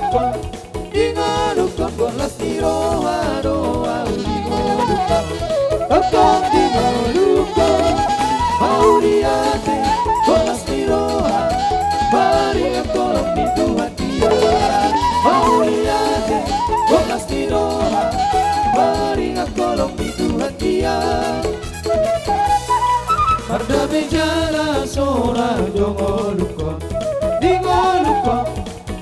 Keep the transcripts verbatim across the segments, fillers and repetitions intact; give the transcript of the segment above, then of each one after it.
Di ngolungkon, bolas ni roha do ahu di ngolungkon. Tongtong di ngolungkon, mauliate, bolas ni roha, maringot holong di Tuhan dia. Mauliate, bolas ni roha, maringot holong di Tuhan dia. Mardame jala sonang do ngolungkon, di ngolungkon,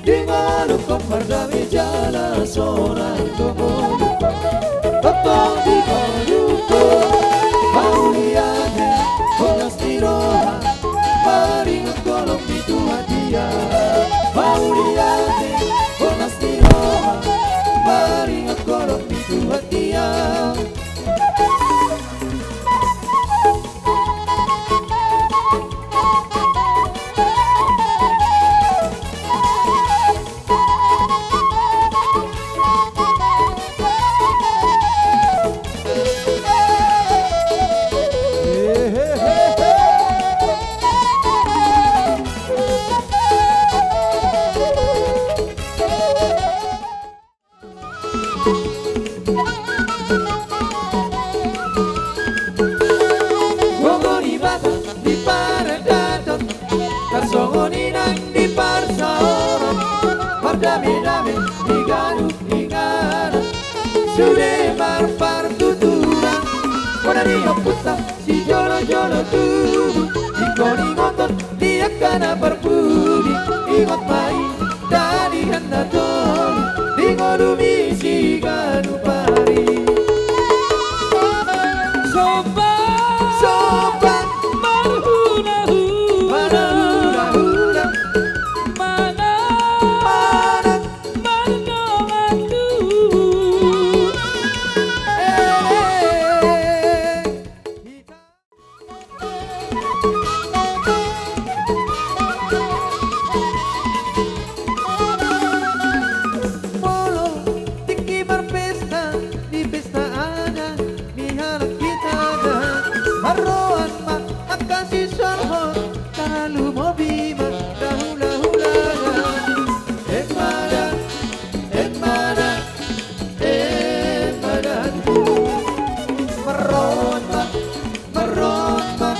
di ngolungkon, mardame jala sonang do ngolungkon. Tongtong di ngolungkon, mauliate, bolas ni roha, maringot holong di Tuhan dia. Mauliate, bolas ni roha, maringot holong di Tuhan dia. Gogo ni Batak di paradaton, tarsongon i nang di parsaoran, mardame-dame di ganup inganan, sude marpartuturan. Bona ni ompunta sijolo-jolo tubu, ingkon ingoton di angka na parpudi. Ingot ma i, dalihan na tolu di ngolumi siganup ari. Sombang, sombang, marhula-hula, marhula-hula, manang, manang, marnongan tubu. Eh. Molo tingki marpesta di pesta adat ni halak hita, marroan ma angka sisolhot, tarlumobi ma na hula-hula. Ema da, ema da, ema da tu. Marroan ma, marroan ma,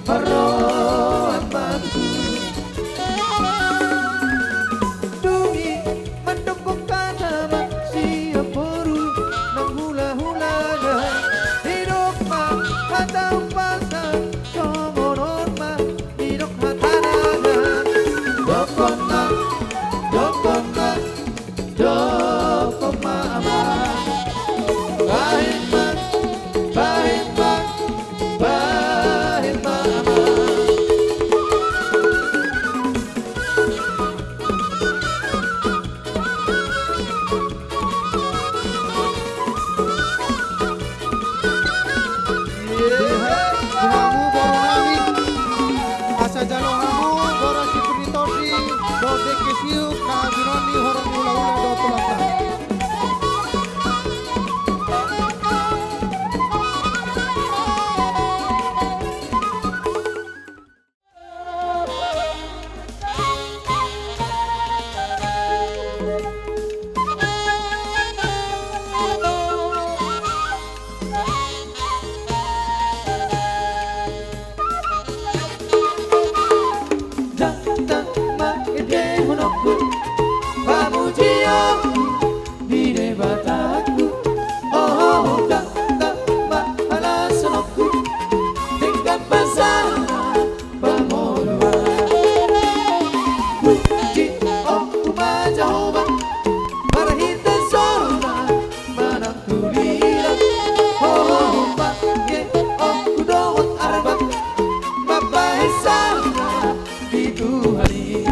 marroan ma tu. Dung i mandok hata ma sian boru nang hula-hula, didok ma hata umpasa, songon on ma didok hatana. Dokkon ma, dokkon ma, dokkon ma amang. Bahen ma, bahen ma, bahen ma amang. Di hamu boru nami, asa jalo hamu boru Sipir ni Tondi dohot dengke siuk na binoan ni horong ni hula-hula dohot tulangta. Ndang, ndang ma ende honokku, pamujianku di Debatangku. Oho, ndang, ndang ma halasononku, denggan pasahat pangoluan. Puji, ohu ma Jahowa, marhite sola manang tulila. Oho, pangke, ohu dohot arba, mambahen sala di Tuhan i.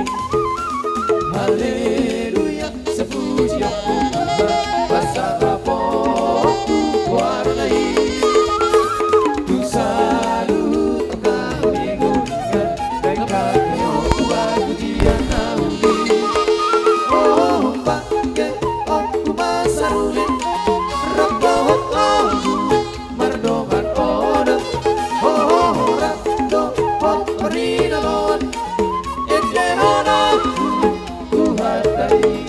Haleluya, sapujion tu Tuhan, pasalapoonku goarna i. Tu saluhut angka na denggan, naeng hangoluan pujian na uli. Oho, pangke, ohu ma Sarune, rap dohot ohu mardongan oda. Oho, rap dohot parinamoan, endehononku Tuhanta i.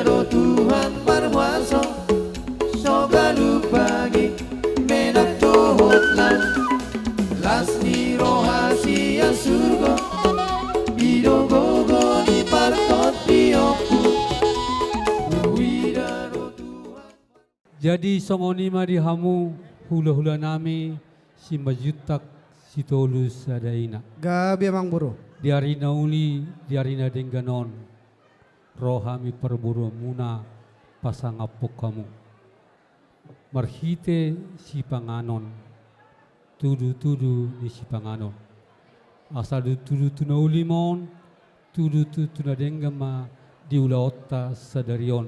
do Tuhan marhuaso, so galu pagi menang dohot lam. Las ni roha sian surgo, i do gogo ni partondionku. Huida do Tuhan. Jadi songon i ma di hamu hula-hula nami Simanjuntak Sitolu Sada Ina. Gabe amang boru. Di ari na uli, di ari na denggan on, ro hami parboruonmuna pasangaphon hamu marhite sipanganon, tudu-tudu ni sipanganon. Asa tudu-tudu na uli ma on, tudu-tudu na denggan ma di ulaonta sadari on.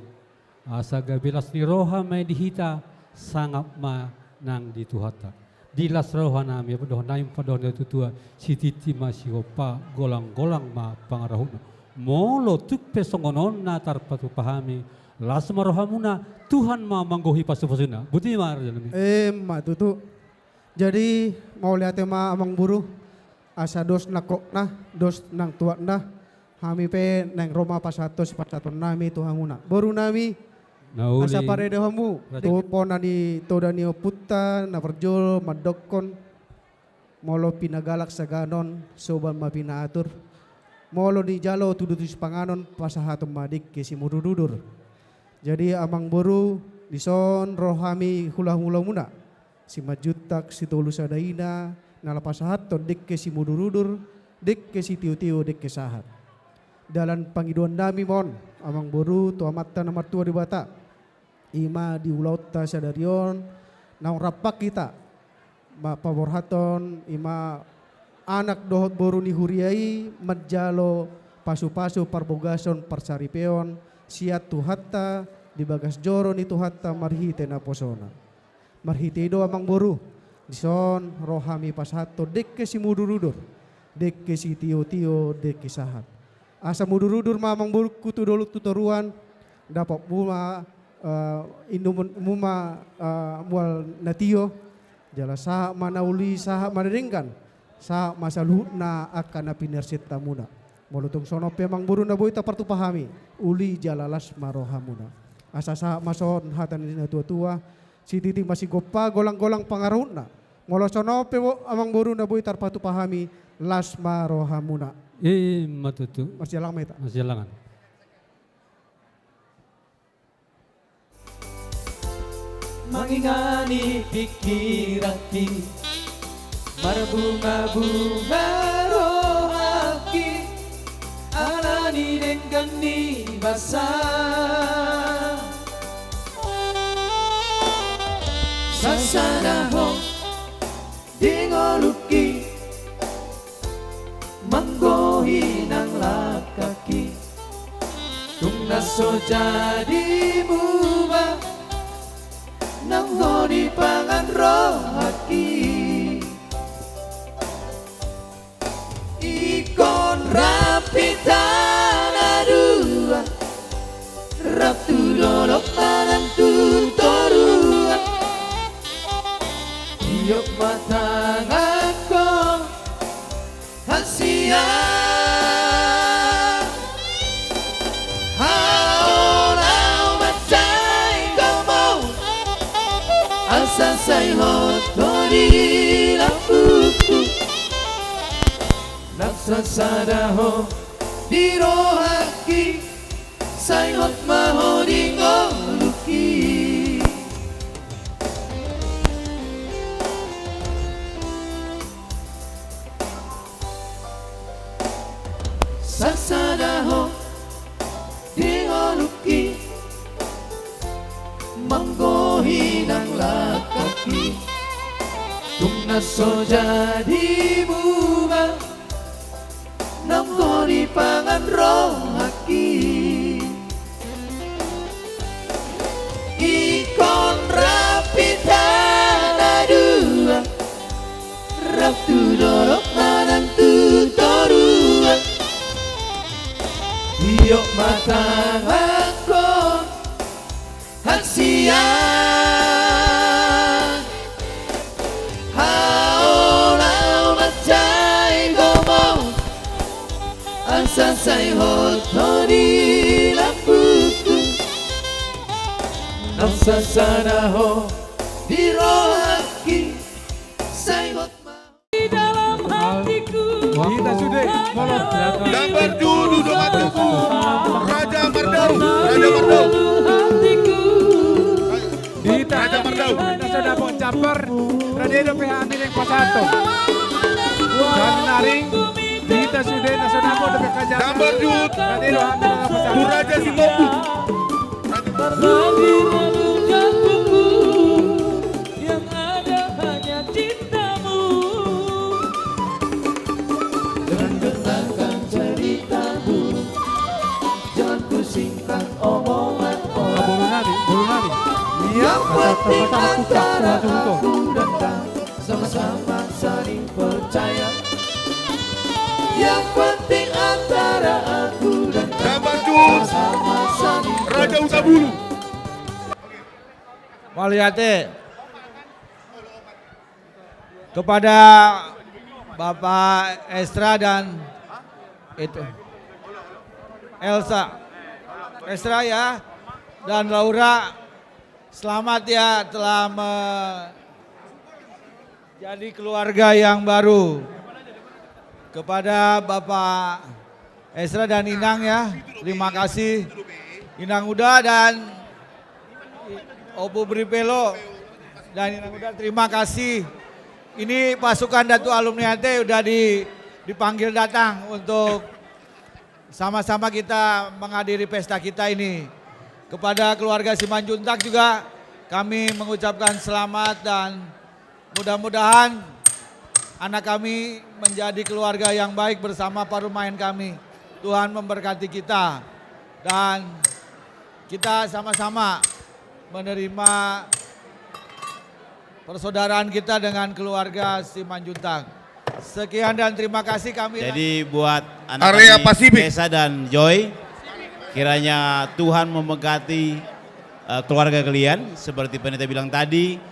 Asa gabe las ni roha ma i di hita, sangap ma nang di Tuhanta. Di las roha nami, dohot nami, dohot ni tua-tua, sititi ma sigompa, golang-golang ma pangarahutna. Molo tung pe songon on na tarpatupa hami, las ma rohamuna, Tuhan ma manggohi pasu-pasuna. Boti ma raja nami. Emma tutu. Jadi, mauliate ma amang boru, asa dos nangkokna, dos nang tuatna, hami pe naeng ro ma pasahathon sipasahaton nami tu hamuna. Boru nami, na uli, asa parade hamu, raja, tu bona ni toda ni ompunta, na parjolo mandokkon, molo pinagalak saganon, soban ma pinaatur, molo nijalo tudu-tudu sipanganon, pasahaton ma dengke simudur-udur. Jadi amang boru, dison ro hami hula-hulamuna. Simanjuntak Sitolu Sada Ina, na laho pasahathon dengke simudur-udur, dengke sitio-tio, dengke sahat. Dalan pangidoan nami ma on, amang boru, tu Amanta na martua Debata. I ma di ulaonta sadari on, naung rap hita, ma paborhathon, i ma anak dohot boru ni huria i, manjalo pasu-pasu parbagason parsaripeon, sian Tuhanta, di bagas joro ni Tuhanta marhite naposona. Marhite i do amang boru, dison ro hami pasahathon dengke simudur-udur, dengke sitio-tio, dengke sahat. Asa mudur-udur ma amang borungku tu dolok tu toruan, dapotmu ma, eh, inummu ma, eh, mual na tio, jala sahat ma na uli, sahat ma na denggan, sahat ma saluhutna angka na pinarsinta muna. Molo tung songon on pe amang boru na boi tarpatupa hami, uli jala las ma rohamuna. Asa sahat ma songon hata ni na tua-tua, sititi ma sigompa, golang-golang pangarahutna. Molo songon on pe bo-, amang boru na boi tarpatupa hami, las ma rohamuna. Emma tutu. Marsilang ma hita. Marsilang. Mangingani pingkiranki, marbunga-bunga rohangki, ala ni denggan ni basa. Sasada ho di ngolungki, manggohi nang langkangki. Tung na so jadi muba, nang ho di pangan rohangki. Ingkon rap hita na dua, rap tu dolok manang tu toruan. Tiop ma tanganhon hansian. Hau laho mansai gomo, asa sai hot ho di lambungku. Nang sasada ho di rohangki, sai hot ma ho di ngolungki. Sasada ho di ngolungki, manggohi nang langkangki. Tung na so jadi muba, nang ho di pangan rohangki. Ingkon rap hita na dua, rap tu dolok manang tu toruan. Tiop ma tanganhon hansian. Hau laho mansai gomo, asa sai hot ho di lambungku. Sasada ho di rohangki, sai hot ma ho di dalam hatiku. Hita sude, molo. Jambar jut, udo mantap. Raja Mardau, Raja Mardau. Hatiku. Hita, Raja Mardau. Hita so dapot jambar, rade dope hami naeng pasahathon. Sannari hita sude na so dapot dope jambar. Jambar jut. Rade do hami naeng pasahathon. Tu Raja Simopu. Terlahir dalam jantungku, yang ada hanya cintamu. Dengarkan ceritaku, jangan ku singkat omongan orang. Boru nari, boru nari. Yang penting antara aku dan kau sama-sama saling percaya. Yang penting antara aku dan kau sama-sama saling percaya. Raja Hutabulu. Mauliate kepada Bapak Esra dan itu Elsa, Esra ya, dan Laura. Selamat ya telah menjadi keluarga yang baru. Kepada Bapak Esra dan Inang ya, terima kasih. Inang Uda dan Ompu Bripelo dan Inang Uda, terima kasih. Ini pasukan Datu Alumni Ate udah di, dipanggil datang untuk sama-sama kita menghadiri pesta kita ini. Kepada keluarga Simanjuntak juga kami mengucapkan selamat dan mudah-mudahan anak kami menjadi keluarga yang baik bersama parumaen kami. Tuhan memberkati kita dan kita sama-sama menerima persaudaraan kita dengan keluarga Simanjuntak. Sekian dan terima kasih kami. Jadi buat anak kami, Tessa dan Joy, kiranya Tuhan memberkati, eh, keluarga kalian. Seperti pendeta bilang tadi,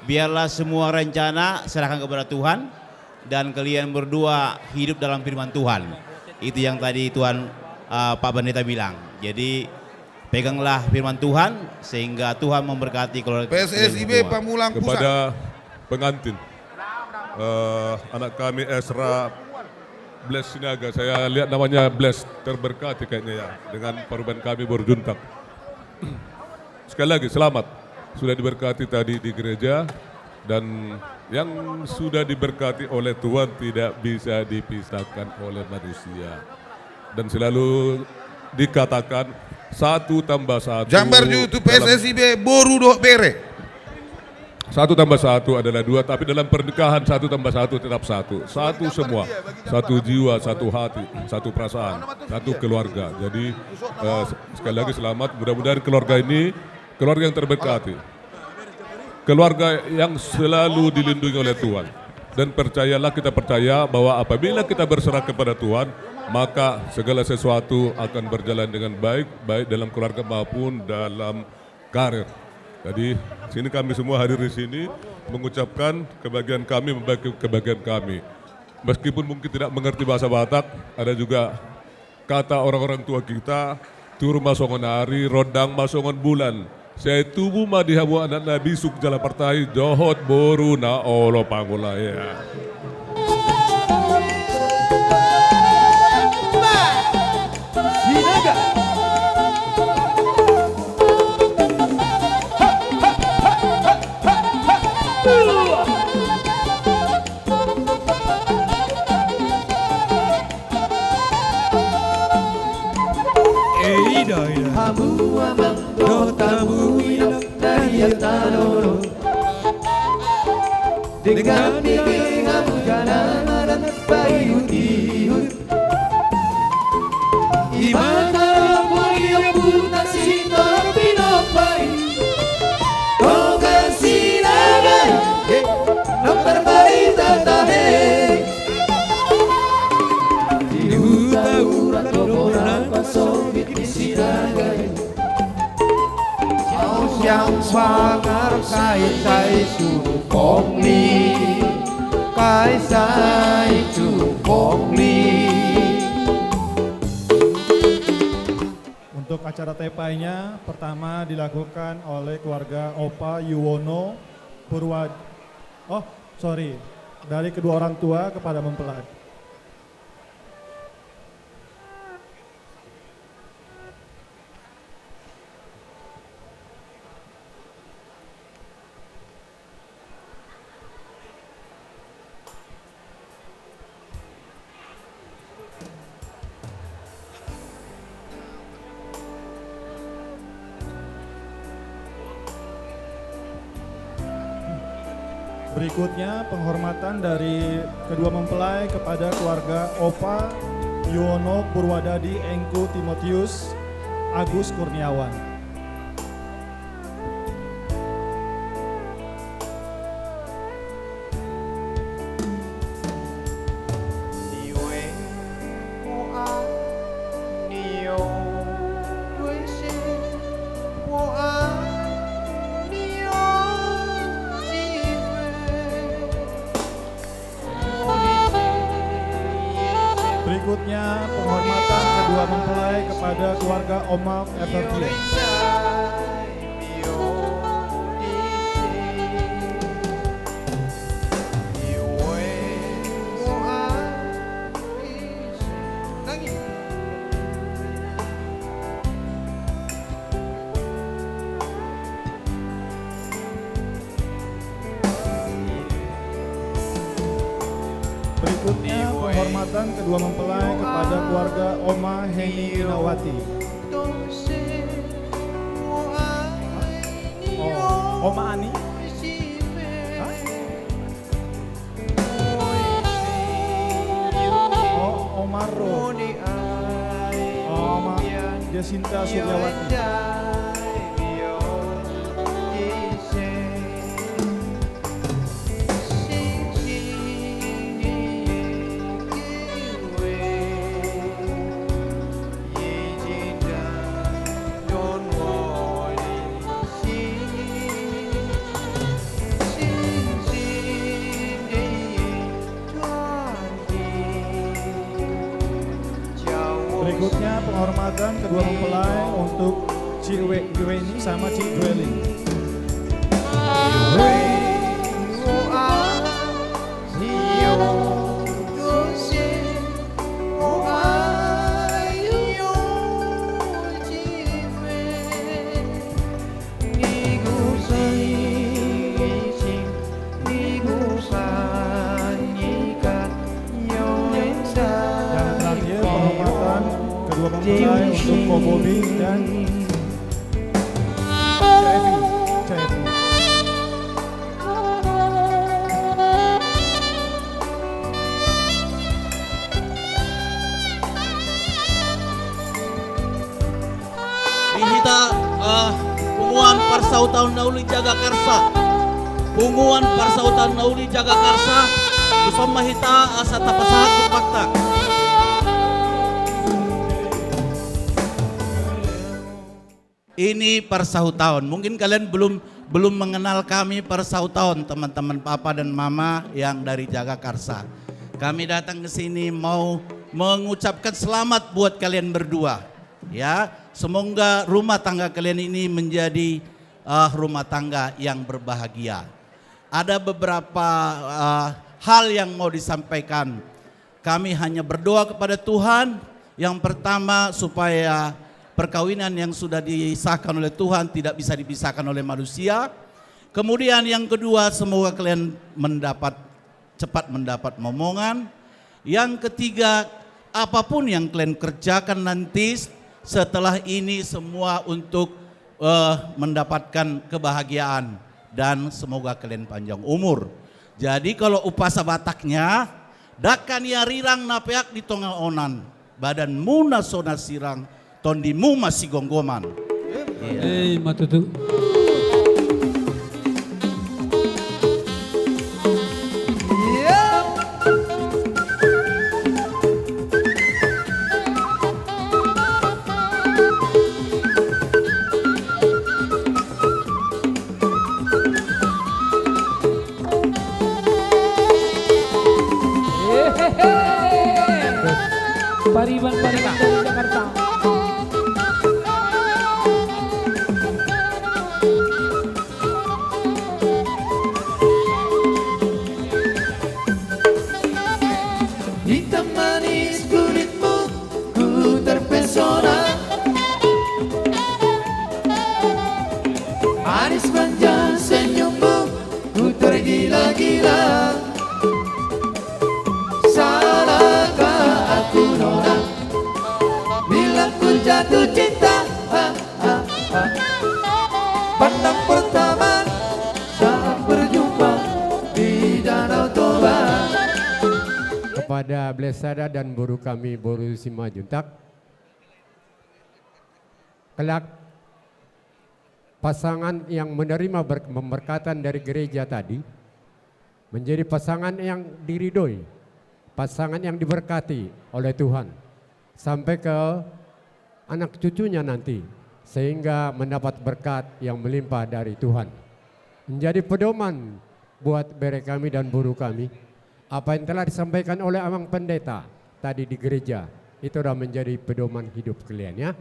biarlah semua rencana serahkan kepada Tuhan dan kalian berdua hidup dalam firman Tuhan. Itu yang tadi Tuhan, eh, Pak Pendeta bilang. Jadi peganglah firman Tuhan sehingga Tuhan memberkati keluarga kalian semua. P S S I B Pamulang Pusat. Kepada pengantin, eh, anak kami Esra Bless Sinaga, saya lihat namanya Bless, terberkati kayaknya ya, dengan parumaen kami Borujuntak. Sekali lagi selamat, sudah diberkati tadi di gereja, dan yang sudah diberkati oleh Tuhan tidak bisa dipisahkan oleh manusia. Dan selalu dikatakan satu tambah satu. Jambar jut tu P S S I B boru dohot bere. Satu tambah satu adalah dua, tapi dalam pernikahan satu tambah satu tetap satu. Satu semua, satu jiwa, satu hati, satu perasaan, satu keluarga. Jadi, eh, se-, sekali lagi selamat. Mudah-mudahan keluarga ini keluarga yang terberkati, keluarga yang selalu dilindungi oleh Tuhan. Dan percayalah, kita percaya bahwa apabila kita berserah kepada Tuhan, maka segala sesuatu akan berjalan dengan baik, baik dalam keluarga maupun dalam karir. Jadi, sini kami semua hadir di sini mengucapkan kebahagiaan kami, membagi kebahagiaan kami. Meskipun mungkin tidak mengerti bahasa Batak, ada juga kata orang-orang tua kita, tur ma songon ari, rondang ma songon bulan. Sai tubu ma di hamu anak na bisuk jala partai, dohot boru na olo pangulaean. Hamu amang dohot hamu inang na hita na lolo, denggan be hamu jala manang paihutihut. I ma tabo ni ompunta si Torop Pinompar i, Toga Sinaga i, eh, na tarbarita tahe. Di huta Urat do bona pasobit ni Sinaga i. Siang, siang, sagar, sai, sai, tu pongli. Sai, sai, tu pongli. Untuk Untuk acara tepainya, pertama dilakukan oleh keluarga Opa Yuwono Purwad-, oh, sorry, dari kedua orang tua kepada mempelai. Berikutnya, penghormatan dari kedua mempelai kepada keluarga Opa Yuwono Purwadadi Engku Timotius Agus Kurniawan. Berikutnya, penghormatan kedua mempelai kepada keluarga Oma Everdian. Berikutnya, penghormatan kedua mempelai kepada keluarga Oma Heni Inawati. Oh, Oma Ani? Hah? Oh, Oma Ro. Oh, Oma Jacinta Suryawati. Berikutnya, penghormatan kedua mempelai untuk Cik We-, Weni sama Cik Dwelly. Dan terakhir, penghormatan kedua mempelai untuk Ko Bobi dan Cepi. Cepi. Di hita, eh, punguan parsahutaon na uli Jagakarsa. Punguan parsahutaon na uli Jagakarsa. Tuson ma hita asa tapasahat tu fakta. Ini parsahutaon. Mungkin kalian belum, belum mengenal kami parsahutaon, teman-teman papa dan mama yang dari Jagakarsa. Kami datang ke sini mau mengucapkan selamat buat kalian berdua. Ya, semoga rumah tangga kalian ini menjadi, eh, rumah tangga yang berbahagia. Ada beberapa, eh, hal yang mau disampaikan. Kami hanya berdoa kepada Tuhan, yang pertama, supaya perkawinan yang sudah disahkan oleh Tuhan tidak bisa dipisahkan oleh manusia. Kemudian yang kedua, semoga kalian mendapat, cepat mendapat momongan. Yang ketiga, apapun yang kalian kerjakan nanti setelah ini, semua untuk, eh, mendapatkan kebahagiaan, dan semoga kalian panjang umur. Jadi, kalau umpasa Bataknya, dangka ni arirang na peak di tonga onan, badanmuna so na sirang, tondimu masigomgoman. Iya. Eh, ima tutu. Pariban-pariban dari Jakarta. Jatuh cinta, ha, ha, ha. Pandang pertama saat berjumpa di Danau Toba. Kepada Blessada dan boru kami, boru Simanjuntak. Kelak pasangan yang menerima ber-, pemberkatan dari gereja tadi menjadi pasangan yang diridhoi, pasangan yang diberkati oleh Tuhan, sampai ke anak cucunya nanti, sehingga mendapat berkat yang melimpah dari Tuhan. Menjadi pedoman buat bere kami dan boru kami. Apa yang telah disampaikan oleh Amang Pendeta tadi di gereja, itu adalah menjadi pedoman hidup kalian, ya.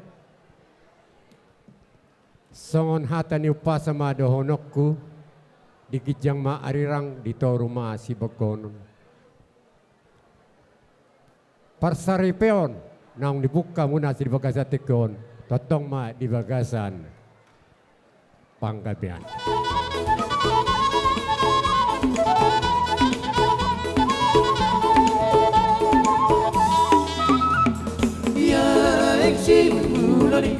Songon hata ni umpasa ma dohononku, di ginjang ma arirang, di toru ma sibenggonon. Parsaripeon naung dibungka muna di bagasan tingki on, tongtong ma di bagasan panggabean. Ia engsi mulani,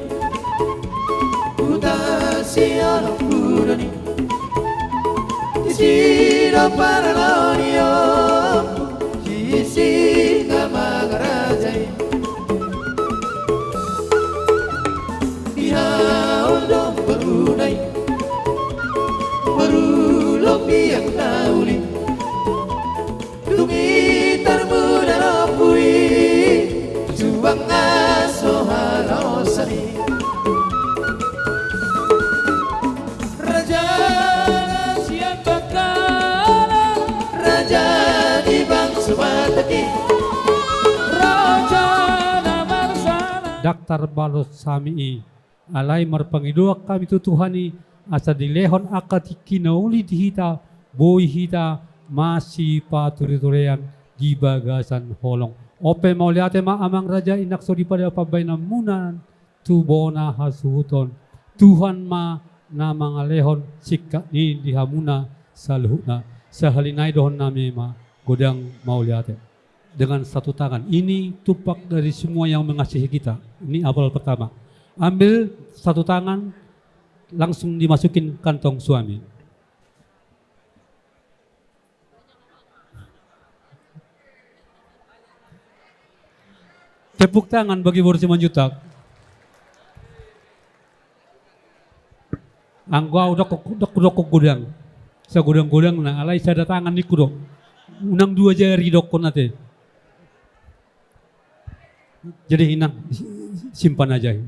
uta sialang budani, isi do paralonion, isi na mangarajai. Iha undung berunai, berulung biang nauli. Dung i tarmuda rompui, suang na so halaosan i. Raja na sian Bangkalan, raja ni bangso Batak i, raja na marsala. Ndang tarbalos hami i. Alai marpangidoan hami tu Tuhan i, asa dilehon angka tingki na uli di hita, boi hita masipaturetorean di bagasan holong. On pe mauliate ma amang raja, inang soripada pambahenanmuna tu bona hasuhuton. Tuhan ma na mangalehon singkat ni di hamuna saluhutna. Sahali nai dohononnami ma, godang mauliate. Dengan satu tangan. Ini tumpak dari semua yang mengasihi kita. Ini apel pertama. Ambil satu tangan, langsung dimasukin kantong suami. Tepuk tangan bagi boru Simanjuntak. Anggo au, ndang hudokkon godang. Sagodang-godangna, alai sada tangan ningku do. Unang dua jari dokkon ate. Jadi inang, simpan aja.